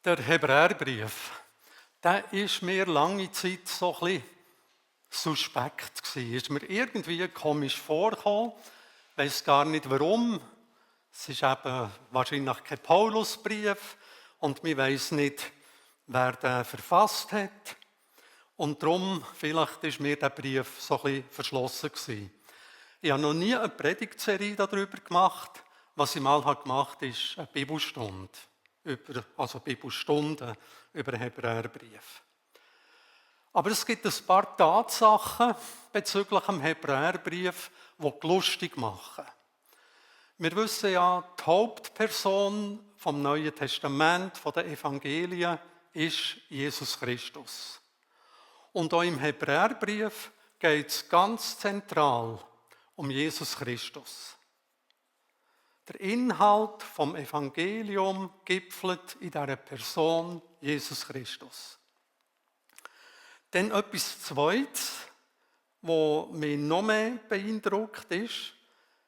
Der Hebräerbrief, der ist mir lange Zeit so ein bisschen suspekt gewesen. Ist mir irgendwie komisch vorgekommen. Ich weiss gar nicht warum. Es ist eben wahrscheinlich kein Paulusbrief und man weiss nicht, wer den verfasst hat. Und darum, vielleicht ist mir der Brief so ein bisschen verschlossen gewesen. Ich habe noch nie eine Predigtserie darüber gemacht. Was ich mal gemacht habe, ist eine Bibelstunde. Bibelstunden über den Hebräerbrief. Aber es gibt ein paar Tatsachen bezüglich dem Hebräerbrief, die lustig machen. Wir wissen ja, die Hauptperson vom Neuen Testament, von den Evangelien, ist Jesus Christus. Und auch im Hebräerbrief geht es ganz zentral um Jesus Christus. Der Inhalt vom Evangelium gipfelt in dieser Person Jesus Christus. Dann etwas Zweites, was mich noch mehr beeindruckt, ist,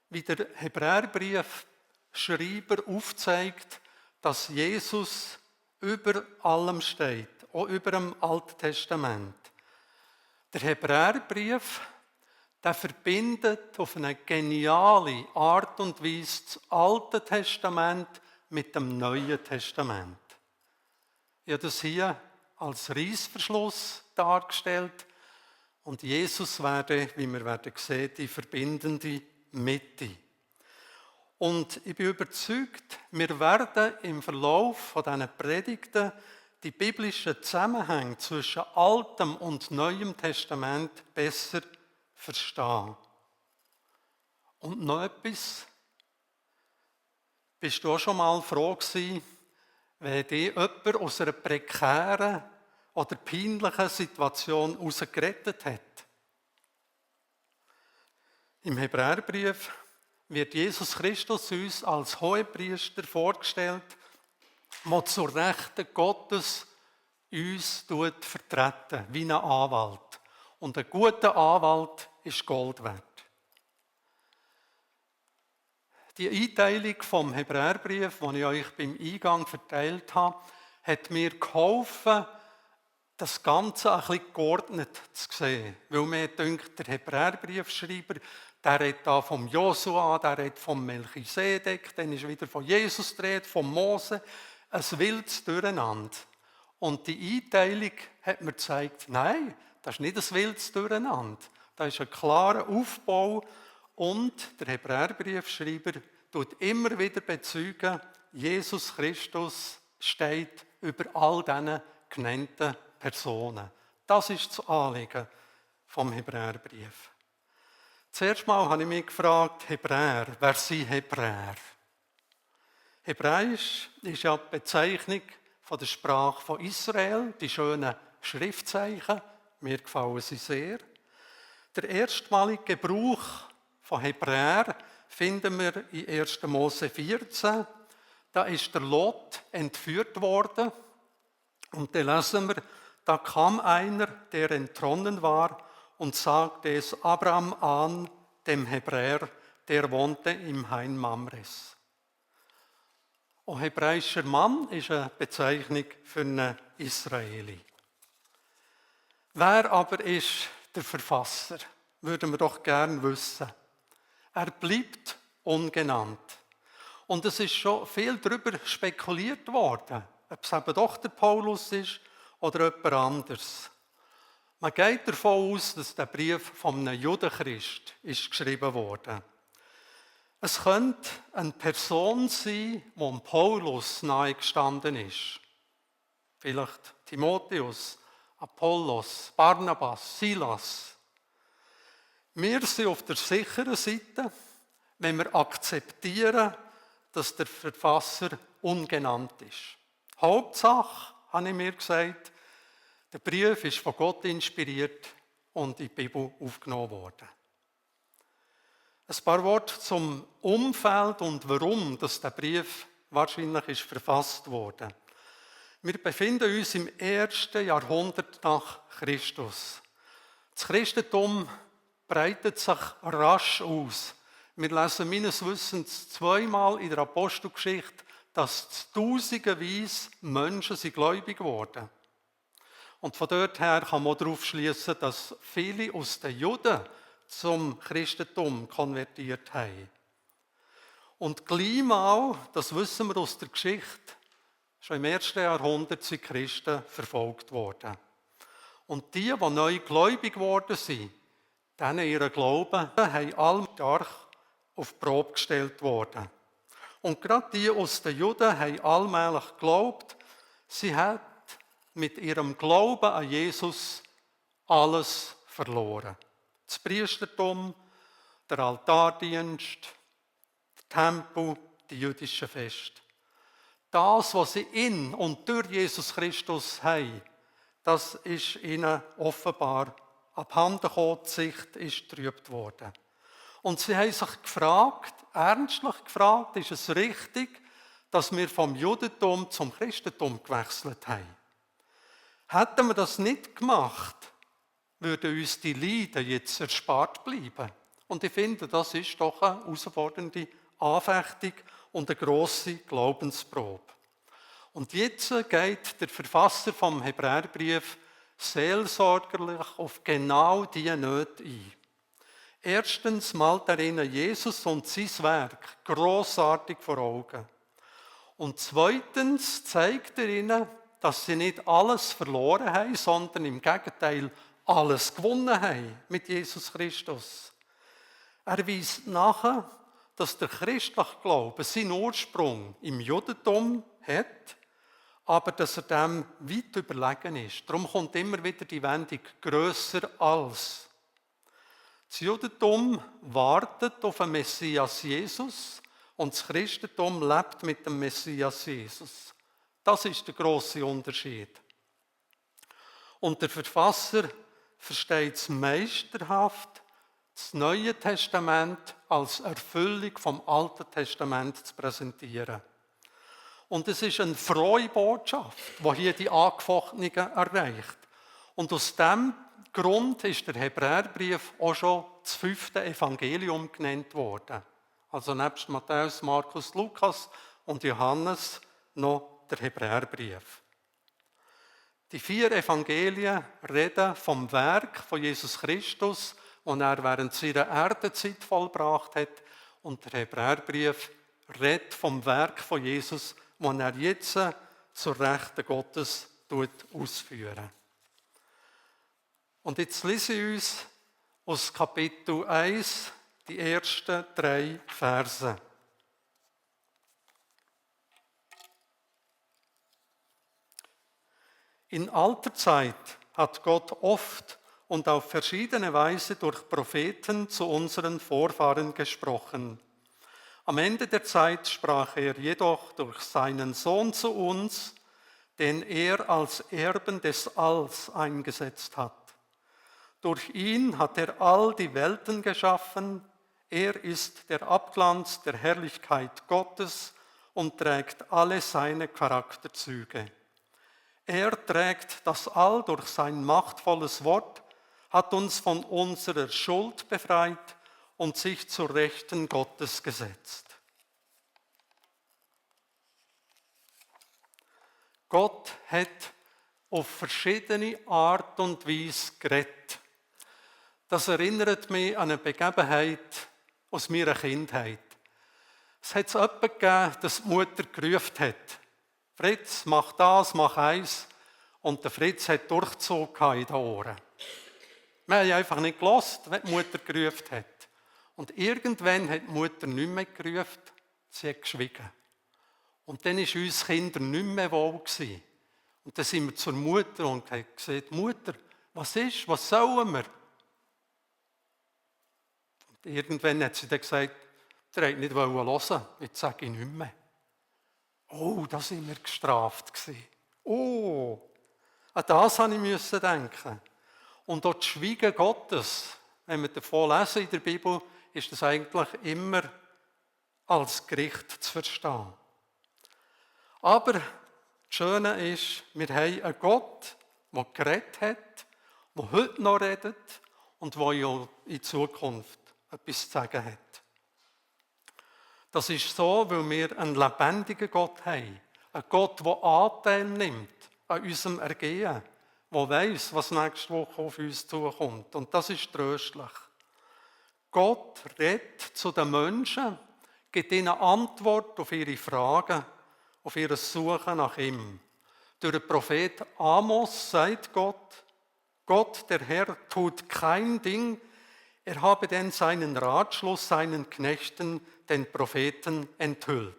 wie der Hebräerbriefschreiber aufzeigt, dass Jesus über allem steht, auch über dem Alten Testament. Der Hebräerbrief, der verbindet auf eine geniale Art und Weise das Alte Testament mit dem Neuen Testament. Ich habe das hier als Reissverschluss dargestellt und Jesus werde, wie wir werden sehen, die verbindende Mitte. Und ich bin überzeugt, wir werden im Verlauf von diesen Predigten die biblischen Zusammenhänge zwischen Altem und Neuem Testament besser verstehen. Und noch etwas. Bist du auch schon mal froh gewesen, wenn dich jemand aus einer prekären oder peinlichen Situation herausgerettet hat? Im Hebräerbrief wird Jesus Christus uns als Hohepriester vorgestellt, der zur Rechten Gottes uns vertreten, wie ein Anwalt. Und ein guter Anwalt ist Gold wert. Die Einteilung vom Hebräerbrief, die ich euch beim Eingang verteilt habe, hat mir geholfen, das Ganze ein bisschen geordnet zu sehen. Weil mir denkt, der Hebräerbriefschreiber, der redet da vom Josua, der redet vom Melchisedek, dann ist wieder von Jesus die Rede, von Mose. Ein wildes Durcheinander. Und die Einteilung hat mir gezeigt, nein, das ist nicht ein wildes Durcheinander. Das ist ein klarer Aufbau und der Hebräerbriefschreiber tut immer wieder bezeugen, Jesus Christus steht über all diesen genannten Personen. Das ist das Anliegen vom Hebräerbrief. Zuerst mal habe ich mich gefragt, Hebräer, wer sind Hebräer? Hebräisch ist ja die Bezeichnung von der Sprache von Israel, die schönen Schriftzeichen. Mir gefallen sie sehr. Der erstmalige Gebrauch von Hebräer finden wir in 1. Mose 14. Da ist der Lot entführt worden. Und da lesen wir, da kam einer, der entronnen war, und sagte es Abraham an, dem Hebräer, der wohnte im Hain Mamres. Ein hebräischer Mann ist eine Bezeichnung für einen Israeli. Wer aber ist der Verfasser? Würden wir doch gern wissen. Er bleibt ungenannt. Und es ist schon viel darüber spekuliert worden, ob es eben doch der Paulus ist oder jemand anderes. Man geht davon aus, dass der Brief von einem Judenchrist ist geschrieben wurde. Es könnte eine Person sein, die dem Paulus nahegestanden ist. Vielleicht Timotheus, Apollos, Barnabas, Silas. Wir sind auf der sicheren Seite, wenn wir akzeptieren, dass der Verfasser ungenannt ist. Hauptsache, habe ich mir gesagt, der Brief ist von Gott inspiriert und in die Bibel aufgenommen worden. Ein paar Worte zum Umfeld und warum dass der Brief wahrscheinlich ist verfasst wurde. Wir befinden uns im 1. Jahrhundert nach Christus. Das Christentum breitet sich rasch aus. Wir lesen meines Wissens zweimal in der Apostelgeschichte, dass tausendenweise Menschen sind gläubig wurden. Und von dort her kann man darauf schließen, dass viele aus den Juden zum Christentum konvertiert haben. Und gleich mal, das wissen wir aus der Geschichte, schon im 1. Jahrhundert sind Christen verfolgt worden. Und die neu gläubig geworden sind, denen ihren Glauben, haben alle stark auf die Probe gestellt worden. Und gerade die aus den Juden haben allmählich geglaubt, sie hat mit ihrem Glauben an Jesus alles verloren. Das Priestertum, der Altardienst, der Tempel, die jüdischen Feste. Das, was sie in und durch Jesus Christus haben, das ist ihnen offenbar abhanden gekommen, die Sicht ist getrübt worden. Und sie haben sich gefragt, ernstlich gefragt, ist es richtig, dass wir vom Judentum zum Christentum gewechselt haben? Hätten wir das nicht gemacht, würden uns die Leiden jetzt erspart bleiben. Und ich finde, das ist doch eine herausfordernde Anfechtung und eine grosse Glaubensprobe. Und jetzt geht der Verfasser vom Hebräerbrief seelsorgerlich auf genau diese Nöte ein. Erstens malt er ihnen Jesus und sein Werk grossartig vor Augen. Und zweitens zeigt er ihnen, dass sie nicht alles verloren haben, sondern im Gegenteil alles gewonnen haben mit Jesus Christus. Er weist nach, dass der christliche Glaube seinen Ursprung im Judentum hat, aber dass er dem weit überlegen ist. Darum kommt immer wieder die Wendung grösser als. Das Judentum wartet auf den Messias Jesus und das Christentum lebt mit dem Messias Jesus. Das ist der grosse Unterschied. Und der Verfasser versteht es meisterhaft, das Neue Testament als Erfüllung vom Alten Testament zu präsentieren. Und es ist eine frohe Botschaft, die hier die Angefochtenen erreicht. Und aus diesem Grund ist der Hebräerbrief auch schon das 5. Evangelium genannt worden. Also nebst Matthäus, Markus, Lukas und Johannes noch der Hebräerbrief. Die 4 Evangelien reden vom Werk von Jesus Christus, das er während seiner Erdenzeit vollbracht hat. Und der Hebräerbrief redet vom Werk von Jesus, das er jetzt zur Rechten Gottes ausführt. Und jetzt lese ich uns aus Kapitel 1 die ersten 3 Verse. In alter Zeit hat Gott oft und auf verschiedene Weise durch Propheten zu unseren Vorfahren gesprochen. Am Ende der Zeit sprach er jedoch durch seinen Sohn zu uns, den er als Erben des Alls eingesetzt hat. Durch ihn hat er all die Welten geschaffen. Er ist der Abglanz der Herrlichkeit Gottes und trägt alle seine Charakterzüge. Er trägt das All durch sein machtvolles Wort, hat uns von unserer Schuld befreit und sich zur Rechten Gottes gesetzt. Gott hat auf verschiedene Art und Weise geredet. Das erinnert mich an eine Begebenheit aus meiner Kindheit. Es hat jemanden gegeben, dass die Mutter gerufen hat. Fritz, mach das, mach eins. Und der Fritz hat Durchzug in den Ohren. Wir haben einfach nicht gehört, wenn die Mutter gerufen hat. Und irgendwann hat die Mutter nicht mehr gerufen, sie hat geschwiegen. Und dann war uns Kindern nicht mehr wohl gewesen. Und dann sind wir zur Mutter und haben gesagt, Mutter, was ist, was sollen wir? Und irgendwann hat sie dann gesagt, ihr wollt nicht hören, jetzt sage ich nicht mehr. Oh, da sind wir gestraft gewesen. Oh, an das musste ich denken. Und auch das Schweigen Gottes, wenn wir davon lesen in der Bibel, ist das eigentlich immer als Gericht zu verstehen. Aber das Schöne ist, wir haben einen Gott, der geredet hat, der heute noch redet und der ja in Zukunft etwas zu sagen hat. Das ist so, weil wir einen lebendigen Gott haben. Ein Gott, der Anteil nimmt an unserem Ergehen, der weiss, was nächste Woche auf uns zukommt. Und das ist tröstlich. Gott redet zu den Menschen, gibt ihnen Antwort auf ihre Fragen, auf ihr Suchen nach ihm. Durch den Prophet Amos sagt Gott, Gott, der Herr, tut kein Ding, er habe denn seinen Ratschluss seinen Knechten, den Propheten, enthüllt.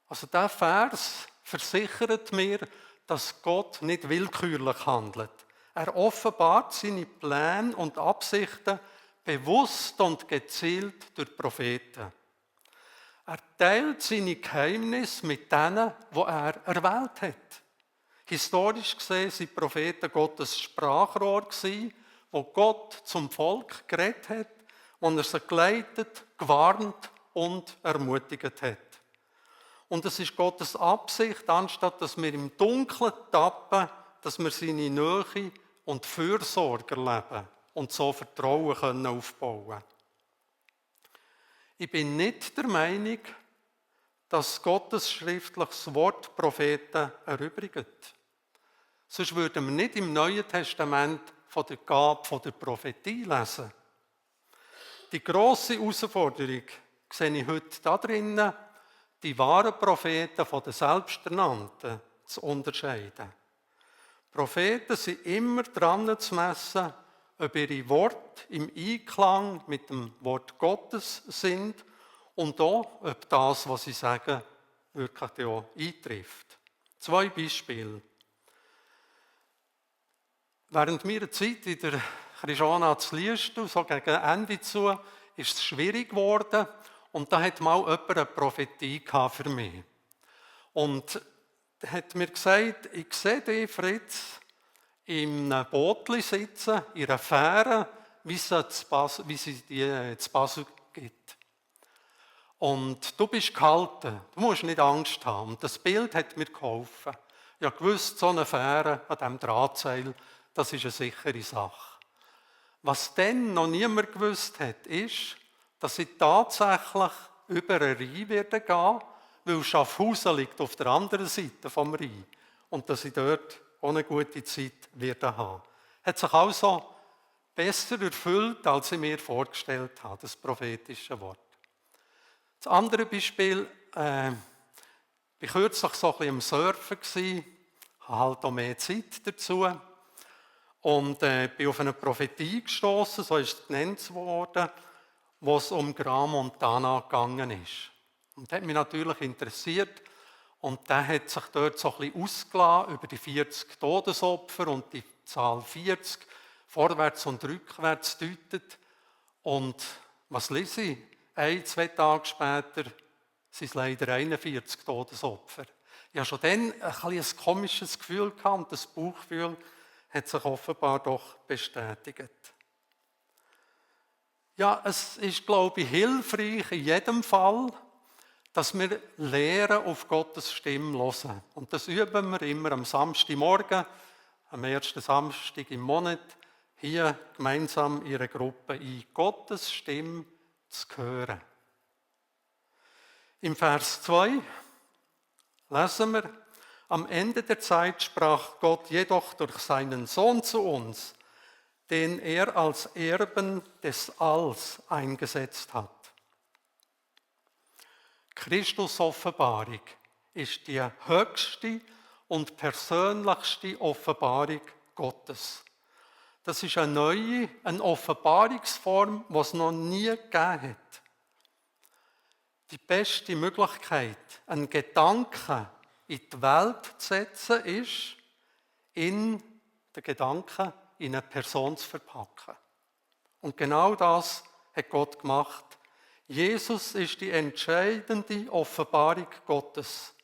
Also der Vers versichert mir, dass Gott nicht willkürlich handelt. Er offenbart seine Pläne und Absichten bewusst und gezielt durch Propheten. Er teilt seine Geheimnisse mit denen, die er erwählt hat. Historisch gesehen waren Propheten Gottes Sprachrohr, wo Gott zum Volk geredet hat, wo er sie geleitet, gewarnt und ermutigt hat. Und es ist Gottes Absicht, anstatt dass wir im Dunkeln tappen, dass wir seine Nähe und Fürsorge erleben und so Vertrauen aufbauen können. Ich bin nicht der Meinung, dass Gottes schriftliches Wort Propheten erübrigt. Sonst würden wir nicht im Neuen Testament von der Gabe der Prophetie lesen. Die grosse Herausforderung sehe ich heute darin, die wahren Propheten von den Selbsternannten zu unterscheiden. Propheten sind immer dran zu messen, ob ihre Worte im Einklang mit dem Wort Gottes sind und auch, ob das, was sie sagen, wirklich auch eintrifft. 2 Beispiele. Während meiner Zeit in der Christiana zu Liestal, so gegen Ende zu, ist es schwierig geworden und da hat mal jemand eine Prophetie für mich. Und er hat mir gesagt, ich sehe dich, Fritz, in einem Bootli sitzen, in einer Fähre, wie sie die zu Basel gibt. Und du bist gehalten, du musst nicht Angst haben. Und das Bild hat mir geholfen. Ich habe gewusst, so eine Fähre an diesem Drahtseil, das ist eine sichere Sache. Was dann noch niemand gewusst hat, ist, dass ich tatsächlich über einen Rhein werde gehen, weil Schaffhausen liegt auf der anderen Seite vom Rhein. Und dass ich dort auch eine gute Zeit werde haben. Hat sich also besser erfüllt, als ich mir vorgestellt habe, das prophetische Wort. Das andere Beispiel, ich war kürzlich so ein bisschen am Surfen, habe halt auch mehr Zeit dazu und bin auf eine Prophetie gestoßen, so ist es genannt worden, wo es um Gran Montana gegangen ist. Und das hat mich natürlich interessiert. Und der hat sich dort so ein bisschen ausgelassen über die 40 Todesopfer und die Zahl 40 vorwärts und rückwärts deutet. Und was lese ich? 1-2 Tage später sind es leider 41 Todesopfer. Ich hatte schon dann ein komisches Gefühl gehabt und das Bauchgefühl hat sich offenbar doch bestätigt. Ja, es ist, glaube ich, hilfreich in jedem Fall, dass wir lernen, auf Gottes Stimme hören. Und das üben wir immer am Samstagmorgen, am ersten Samstag im Monat, hier gemeinsam in einer Gruppe ein, Gottes Stimme zu hören. Im Vers 2 lesen wir, am Ende der Zeit sprach Gott jedoch durch seinen Sohn zu uns, den er als Erben des Alls eingesetzt hat. Christus-Offenbarung ist die höchste und persönlichste Offenbarung Gottes. Das ist eine neue, eine Offenbarungsform, die es noch nie gegeben hat. Die beste Möglichkeit, einen Gedanken in die Welt zu setzen, ist, in den Gedanken in eine Person zu verpacken. Und genau das hat Gott gemacht. Jesus ist die entscheidende Offenbarung Gottes.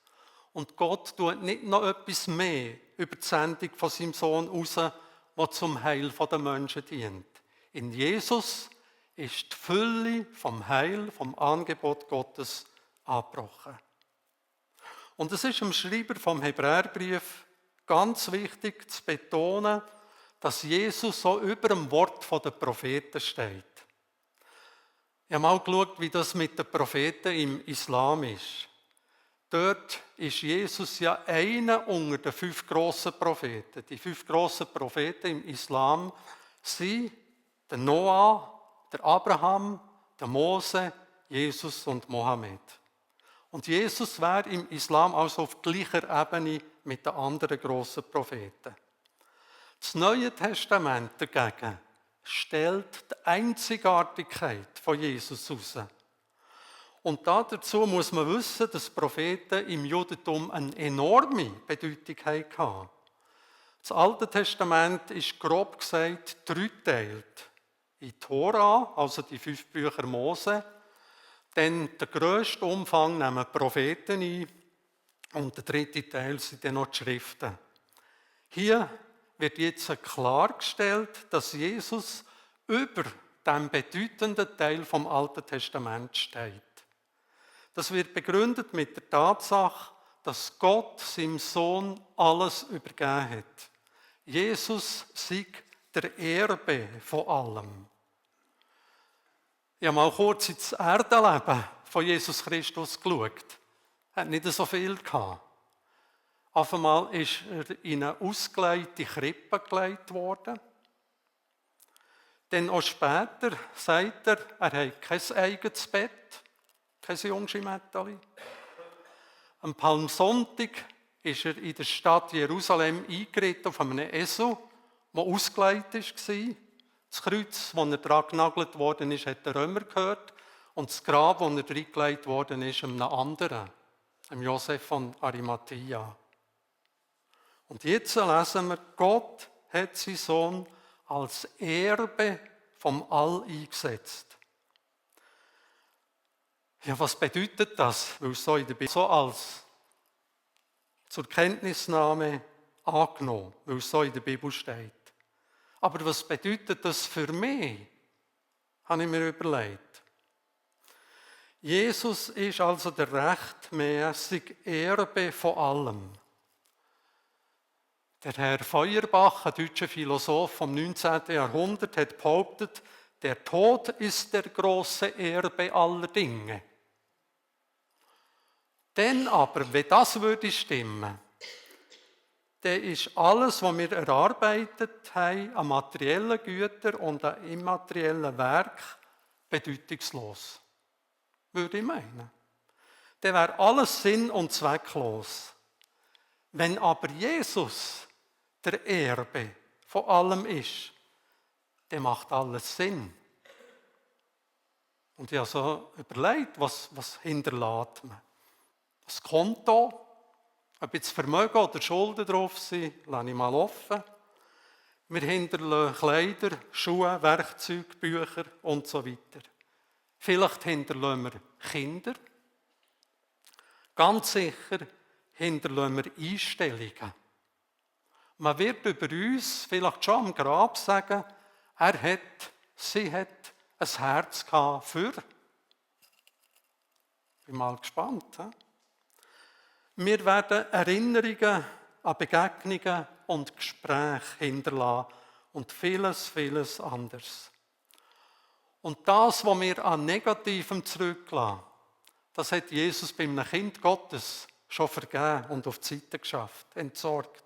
Und Gott tut nicht noch etwas mehr über die Sendung von seinem Sohn raus, was zum Heil der Menschen dient. In Jesus ist die Fülle vom Heil, vom Angebot Gottes angebrochen. Und es ist dem Schreiber vom Hebräerbrief ganz wichtig zu betonen, dass Jesus so über dem Wort der Propheten steht. Ich habe mal geschaut, wie das mit den Propheten im Islam ist. Dort ist Jesus ja einer unter den 5 grossen Propheten. Die 5 grossen Propheten im Islam sind der Noah, der Abraham, der Mose, Jesus und Mohammed. Und Jesus wäre im Islam also auf gleicher Ebene mit den anderen grossen Propheten. Das Neue Testament dagegen stellt die Einzigartigkeit von Jesus heraus. Und dazu muss man wissen, dass Propheten im Judentum eine enorme Bedeutung hatten. Das Alte Testament ist grob gesagt dreiteilt. In die Tora, also die 5 Bücher Mose, dann der grösste Umfang nehmen die Propheten ein und der 3. Teil sind dann noch die Schriften. Hier wird jetzt klargestellt, dass Jesus über dem bedeutenden Teil vom Alten Testament steht. Das wird begründet mit der Tatsache, dass Gott seinem Sohn alles übergeben hat. Jesus sei der Erbe von allem. Ich habe mal kurz ins Erdenleben von Jesus Christus geschaut. Er hat nicht so viel gehabt. Auf einmal ist er in eine ausgelegte Krippe gelegt worden. Dann auch später sagt er habe kein eigenes Bett, kein Jungschimmetteli. Am Palmsonntag ist er in der Stadt Jerusalem eingeritten auf einem Esel, der ausgelegt war. Das Kreuz, das er daran genagelt worden ist, hat der Römer gehört. Und das Grab, das er reingelegt worden ist, einem anderen, dem Josef von Arimathea. Und jetzt lesen wir, Gott hat seinen Sohn als Erbe vom All eingesetzt. Ja, was bedeutet das? Weil es so in der Bibel so als zur Kenntnisnahme angenommen, weil es so in der Bibel steht. Aber was bedeutet das für mich? Habe ich mir überlegt. Jesus ist also der rechtmäßige Erbe von allem. Der Herr Feuerbach, ein deutscher Philosoph vom 19. Jahrhundert, hat behauptet, der Tod ist der große Erbe aller Dinge. Denn aber, wenn das würde stimmen, dann ist alles, was wir erarbeitet haben, an materiellen Gütern und an immateriellen Werken, bedeutungslos. Würde ich meinen. Dann wäre alles sinn- und zwecklos. Wenn aber Jesus der Erbe von allem ist, dann macht alles Sinn. Und ich habe so überlegt, was hinterlässt man? Das Konto, ob jetzt Vermögen oder Schulden drauf sind, lasse ich mal offen. Wir hinterlassen Kleider, Schuhe, Werkzeuge, Bücher und so weiter. Vielleicht hinterlassen wir Kinder. Ganz sicher hinterlassen wir Einstellungen. Man wird über uns vielleicht schon am Grab sagen, sie hat ein Herz gehabt für. Ich bin mal gespannt. He? Wir werden Erinnerungen an Begegnungen und Gespräche hinterlassen und vieles, vieles anderes. Und das, was wir an Negativem zurücklassen, das hat Jesus bei einem Kind Gottes schon vergeben und auf die Seite geschafft, entsorgt.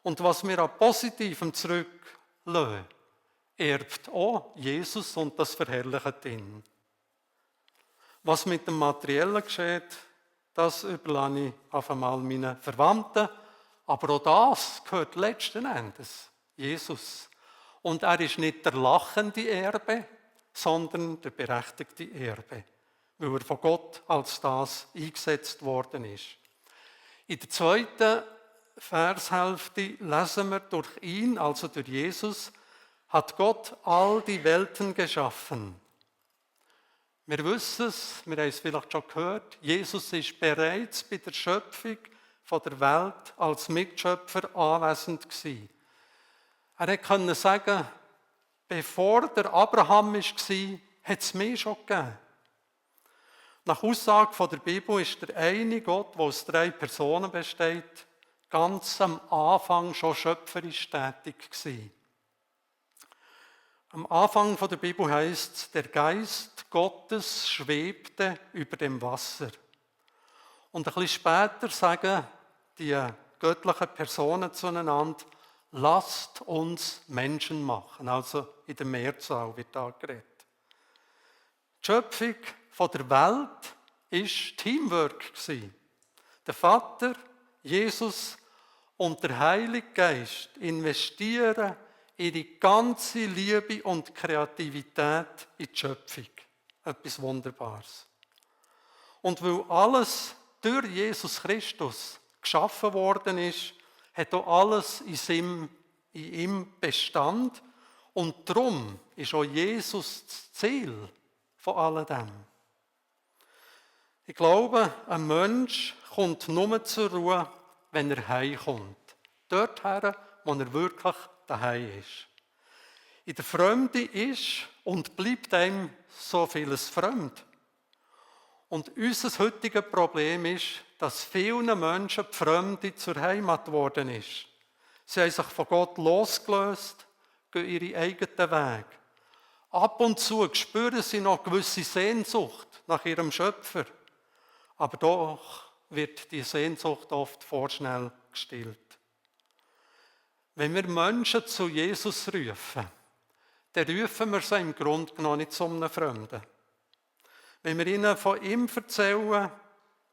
Und was wir an Positivem zurücklassen, erbt auch Jesus und das verherrlicht ihn. Was mit dem Materiellen geschieht, das überlasse ich auf einmal meinen Verwandten. Aber auch das gehört letzten Endes Jesus. Und er ist nicht der lachende Erbe, sondern der berechtigte Erbe, weil er von Gott als das eingesetzt worden ist. In der 2. Vershälfte lesen wir, durch ihn, also durch Jesus, hat Gott all die Welten geschaffen. Wir wissen es, wir haben es vielleicht schon gehört, Jesus ist bereits bei der Schöpfung von der Welt als Mitschöpfer anwesend gewesen. Er konnte sagen, bevor der Abraham war, hat es mich schon gegeben. Nach Aussage der Bibel ist der eine Gott, der aus 3 Personen besteht, ganz am Anfang schon schöpferisch tätig gewesen. Am Anfang der Bibel heißt es, der Geist Gottes schwebte über dem Wasser. Und ein bisschen später sagen die göttlichen Personen zueinander, lasst uns Menschen machen. Also in der Mehrzahl wird da geredet. Die Schöpfung der Welt war Teamwork. Der Vater, Jesus und der Heilige Geist investieren ihre ganze Liebe und Kreativität in die Schöpfung. Etwas Wunderbares. Und weil alles durch Jesus Christus geschaffen worden ist, hat auch alles in ihm Bestand. Und darum ist auch Jesus das Ziel von alledem. Ich glaube, ein Mensch kommt nur zur Ruhe, wenn er heimkommt. Dorthin, wo er wirklich daheim ist. In der Fremde ist und bleibt einem so vieles fremd. Und unser heutiges Problem ist, dass vielen Menschen die Fremde zur Heimat geworden ist. Sie haben sich von Gott losgelöst, gehen ihre eigenen Wege. Ab und zu spüren sie noch gewisse Sehnsucht nach ihrem Schöpfer. Aber doch wird die Sehnsucht oft vorschnell gestillt. Wenn wir Menschen zu Jesus rufen, dann rufen wir sie im Grunde genommen nicht zu einem Fremden. Wenn wir ihnen von ihm erzählen,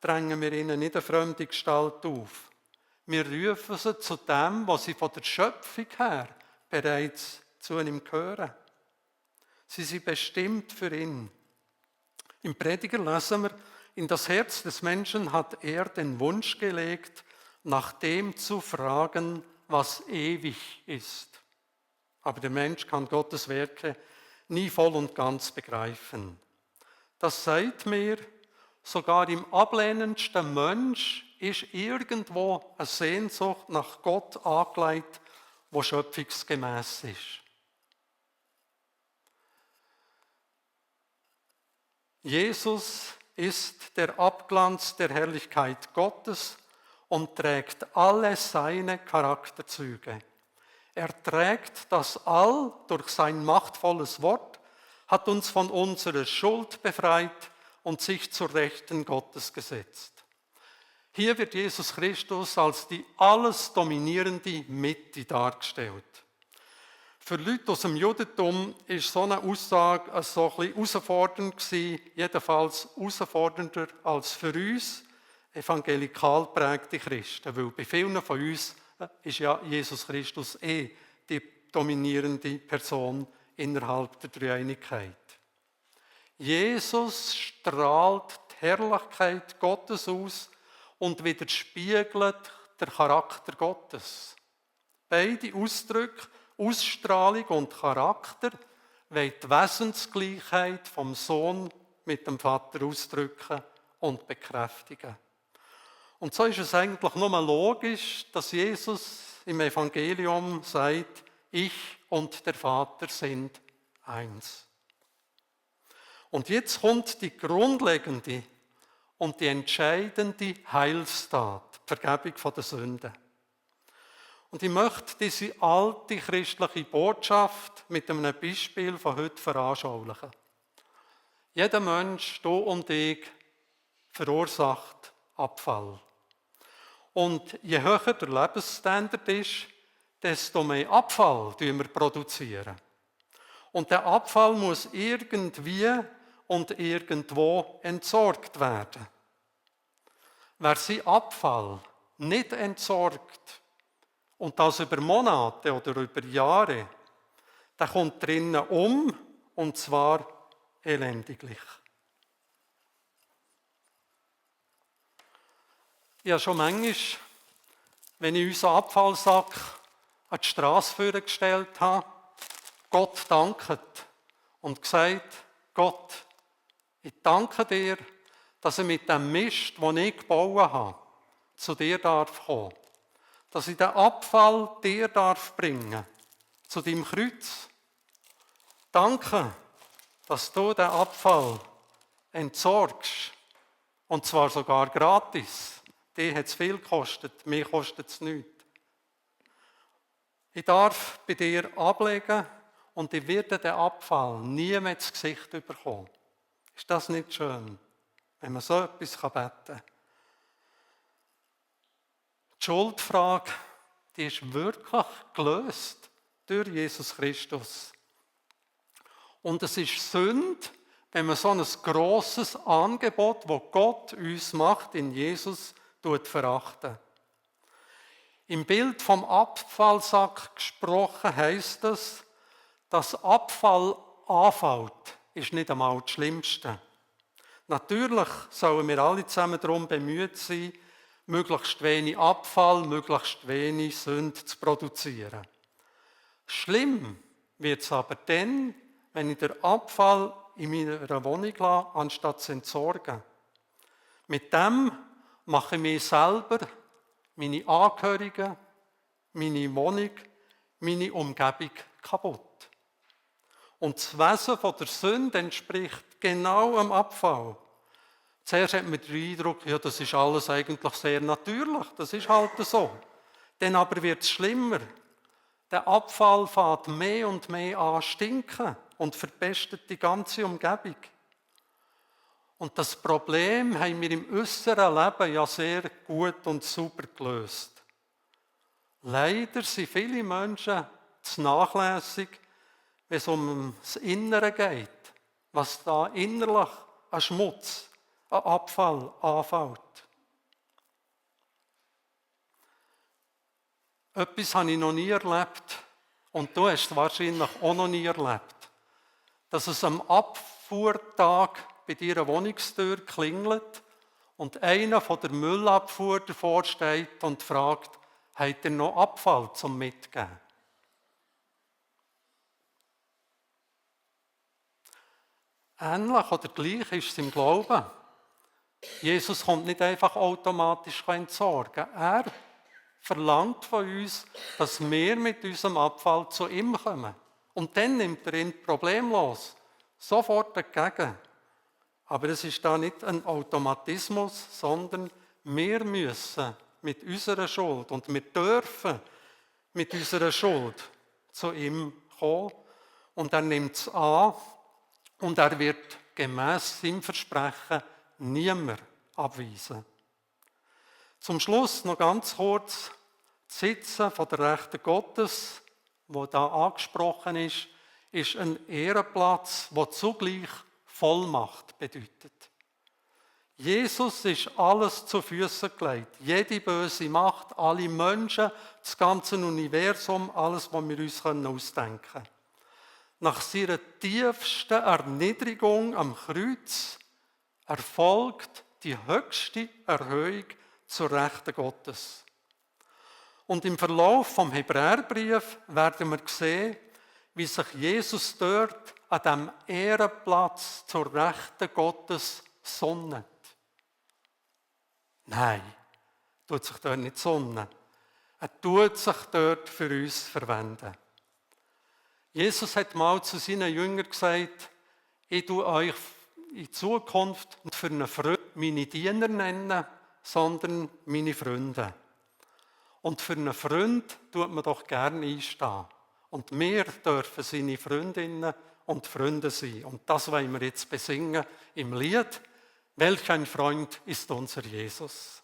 drängen wir ihnen nicht eine fremde Gestalt auf. Wir rufen sie zu dem, was sie von der Schöpfung her bereits zu ihm gehören. Sie sind bestimmt für ihn. Im Prediger lesen wir, in das Herz des Menschen hat er den Wunsch gelegt, nach dem zu fragen, was ewig ist. Aber der Mensch kann Gottes Werke nie voll und ganz begreifen. Das sagt mir, sogar im ablehnendsten Mensch ist irgendwo eine Sehnsucht nach Gott angelegt, die schöpfungsgemäss ist. Jesus ist der Abglanz der Herrlichkeit Gottes und trägt alle seine Charakterzüge. Er trägt das All durch sein machtvolles Wort, hat uns von unserer Schuld befreit und sich zur Rechten Gottes gesetzt. Hier wird Jesus Christus als die alles dominierende Mitte dargestellt. Für Leute aus dem Judentum war so eine Aussage so ein bisschen herausfordernd gewesen, jedenfalls herausfordernder als für uns evangelikal prägte Christen, weil bei vielen von uns ist ja Jesus Christus die dominierende Person innerhalb der Dreieinigkeit. Jesus strahlt die Herrlichkeit Gottes aus und widerspiegelt den Charakter Gottes. Beide Ausdrücke, Ausstrahlung und Charakter, wollen die Wesensgleichheit vom Sohn mit dem Vater ausdrücken und bekräftigen. Und so ist es eigentlich nur logisch, dass Jesus im Evangelium sagt, ich und der Vater sind eins. Und jetzt kommt die grundlegende und die entscheidende Heilstat, die Vergebung der Sünden. Und ich möchte diese alte christliche Botschaft mit einem Beispiel von heute veranschaulichen. Jeder Mensch, du und ich, verursacht Abfall. Und je höher der Lebensstandard ist, desto mehr Abfall produzieren wir. Und der Abfall muss irgendwie und irgendwo entsorgt werden. Wer seinen Abfall nicht entsorgt, und das über Monate oder über Jahre, der kommt drinnen und zwar elendiglich. Ich habe schon manchmal, wenn ich unseren Abfallsack an die Strasse gestellt habe, Gott danket und gesagt, Gott, ich danke dir, dass ich mit dem Mist, den ich gebaut habe, zu dir darf kommen. Dass ich den Abfall dir darf bringen, zu deinem Kreuz. Danke, dass du den Abfall entsorgst. Und zwar sogar gratis. Dir hat es viel gekostet, mir kostet es nichts. Ich darf bei dir ablegen und ich werde den Abfall nie mehr ins Gesicht bekommen. Ist das nicht schön, wenn man so etwas beten kann? Die Schuldfrage, die ist wirklich gelöst durch Jesus Christus. Und es ist Sünde, wenn man so ein grosses Angebot, das Gott uns macht, in Jesus verachten. Im Bild vom Abfallsack gesprochen heisst es, dass Abfall anfällt, ist nicht einmal das Schlimmste. Natürlich sollen wir alle zusammen darum bemüht sein, möglichst wenig Abfall, möglichst wenig Sünde zu produzieren. Schlimm wird es aber dann, wenn ich den Abfall in meiner Wohnung lasse, anstatt zu entsorgen. Mit dem mache ich mich selber, meine Angehörigen, meine Wohnung, meine Umgebung kaputt. Und das Wesen der Sünde entspricht genau dem Abfall. Zuerst hat man den Eindruck, ja, das ist alles eigentlich sehr natürlich, das ist halt so. Dann aber wird es schlimmer. Der Abfall fängt mehr und mehr an zu stinken und verpestet die ganze Umgebung. Und das Problem haben wir im äußeren Leben ja sehr gut und super gelöst. Leider sind viele Menschen zu nachlässig, wenn es um das Innere geht, was da innerlich an Schmutz, an Abfall anfällt. Etwas habe ich noch nie erlebt und du hast es wahrscheinlich auch noch nie erlebt, dass es am Abfuhrtag bei dir eine Wohnungstür klingelt und einer von der Müllabfuhr davor steht und fragt, habt ihr noch Abfall zum Mitgeben? Ähnlich oder gleich ist es im Glauben. Jesus kommt nicht einfach automatisch entsorgen. Er verlangt von uns, dass wir mit unserem Abfall zu ihm kommen. Und dann nimmt er ihn problemlos sofort entgegen. Aber es ist da nicht ein Automatismus, sondern wir müssen mit unserer Schuld und wir dürfen mit unserer Schuld zu ihm kommen. Und er nimmt es an und er wird gemäss seinem Versprechen niemand abweisen. Zum Schluss noch ganz kurz das Sitzen von der Rechten Gottes, wo da angesprochen ist ein Ehrenplatz, der zugleich Vollmacht bedeutet. Jesus ist alles zu Füßen gelegt. Jede böse Macht, alle Menschen, das ganze Universum, alles, was wir uns ausdenken können. Nach seiner tiefsten Erniedrigung am Kreuz erfolgt die höchste Erhöhung zur Rechten Gottes. Und im Verlauf vom Hebräerbrief werden wir sehen, wie sich Jesus dort an diesem Ehrenplatz zur Rechten Gottes sonnet. Nein, tut sich dort nicht sonnen. Er tut sich dort für uns verwenden. Jesus hat mal zu seinen Jüngern gesagt, ich tue euch in Zukunft nicht für einen Freund meine Diener nennen, sondern meine Freunde. Und für einen Freund tut man doch gerne einstehen. Und wir dürfen seine Freundinnen und Freunde sein. Und das wollen wir jetzt besingen im Lied. Welch ein Freund ist unser Jesus.